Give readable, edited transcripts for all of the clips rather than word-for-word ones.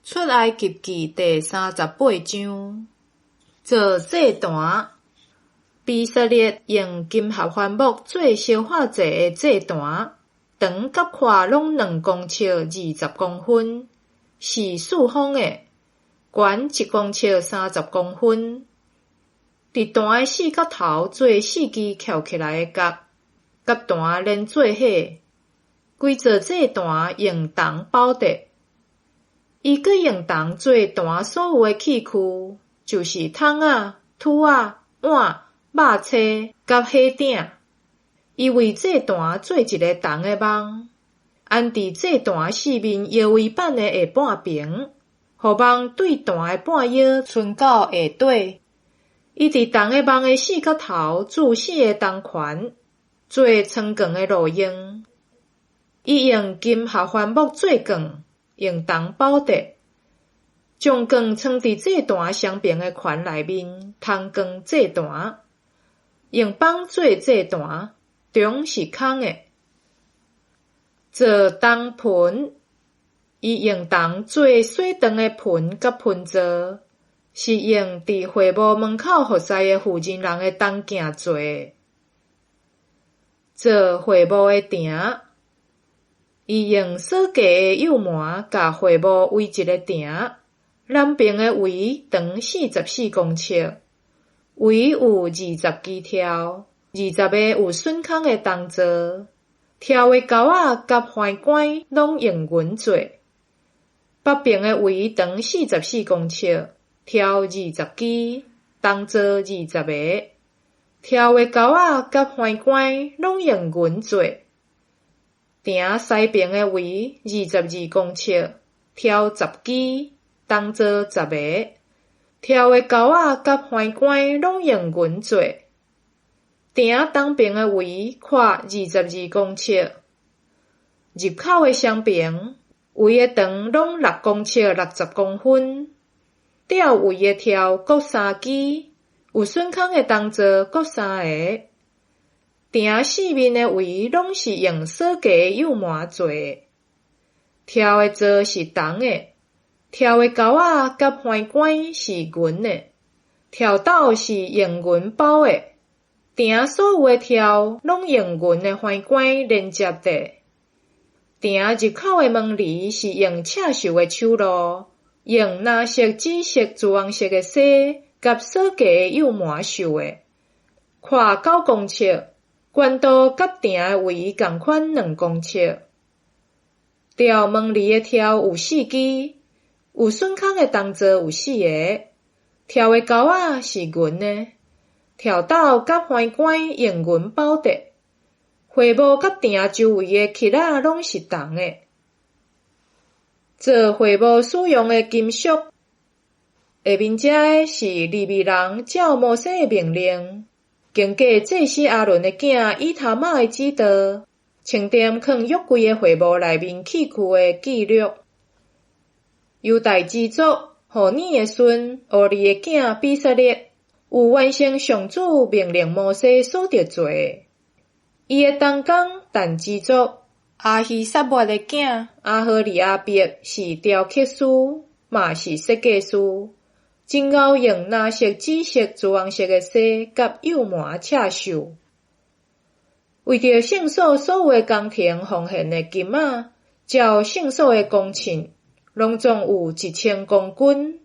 出埃及記第三十八章，做祭壇。比撒列用金合歡木做燒化祭的祭壇，長佮闊攏2公尺20公分，是四方的，懸1公尺30公分。佇壇的四角頭做四支翹起來的角，佮壇連做伙。規座祭壇用銅包著。伊閣用銅做壇所有的器具，就是桶仔、揬仔、碗、肉叉佮火鼎。伊為祭壇做一个銅的網，安佇祭壇四面腰圍板的下半爿，予網對壇的半腰伸到下底。伊佇銅的網的四角頭鑄四个銅環，做窗框的路用。伊用金合歡木做棍，用銅包著，將棍藏佇祭壇雙爿的環內面，通扛祭壇。用枋做祭壇，中是空的。做銅盆，伊用銅做洗搥的盆佮盆座，是用佇會幕門口服侍的負責人的銅鏡做的。做會幕的埕，伊用鎖架的幼縵共會幕圍一个埕，南爿的圍長44公尺，圍有20支柱，20个有榫孔的銅座，柱的鈎仔佮橫杆攏用銀做。北爿的圍長44公尺，柱20支，銅座20个，柱的鈎仔佮橫杆攏用銀做。埕西爿的圍22公尺，柱10支，銅座10个，柱的鈎仔佮橫杆攏用銀做。埕東爿的圍闊22公尺，入口的雙爿圍的長攏6公尺60公分，吊圍的柱各三支，有榫孔的銅座各三个。埕四面的圍攏是用鎖架的幼縵做的，柱的座是銅的，柱的鈎仔佮橫杆是銀的，柱斗是用銀包的。埕所有的柱攏用銀的橫杆連接著。埕入口的門簾是用刺繡的手路，用藍色、紫色、朱紅色的紗佮鎖架的幼縵繡的，闊9公尺。懸度佮埕的圍仝寬2公尺。吊門簾的柱有四支，有榫孔的銅座有四个，柱的鈎仔是銀的，柱斗佮橫杆用銀包著。會幕佮埕周圍的欹仔攏是銅的。做會幕使用的金屬，下面這个是利未人照摩西的命令，經過祭司亞倫的囝以他瑪的指導，清點囥約櫃的會幕內面器具的記錄。猶大支族戶珥的孫烏利的囝比撒列，有完成上主命令摩西所著做的。伊的同工但支族亞希撒抹的囝亞何利亞伯是雕刻師，嘛是設計師。真𠢕用藍色、紫色、朱紅色的紗佮幼縵刺繡。為著聖所所有的工程奉獻的金仔，照聖所的公秤，攏總有1000公斤。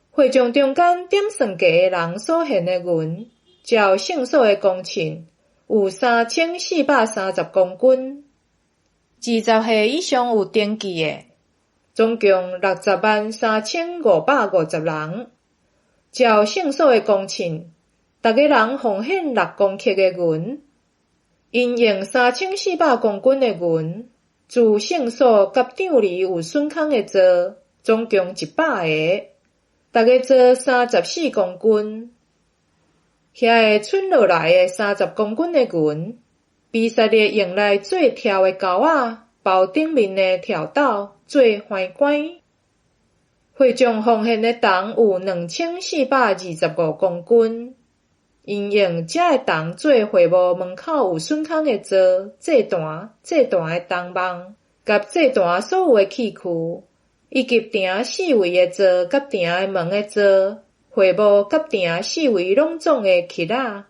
會眾中間點算計的人所獻的銀，照聖所的公秤，有3430公斤。20歲以上有登記的，總共603,550人。照聖所的公秤，逐个人奉獻6公克的銀。𪜶用3400公斤的銀，鑄聖所佮帳籬有榫孔的座，總共100个，逐个座34公斤。遐个伸落來的30公斤的銀，比撒列用來做柱的鈎仔，包頂面的柱斗，做橫杆。會眾奉獻的銅有2425公斤，𪜶用這个銅做會幕門口有榫孔的座、祭壇、祭壇的銅網，佮祭壇所有的器具。以及埕四圍的座佮埕的門的座，會幕佮埕四圍攏總的橐仔。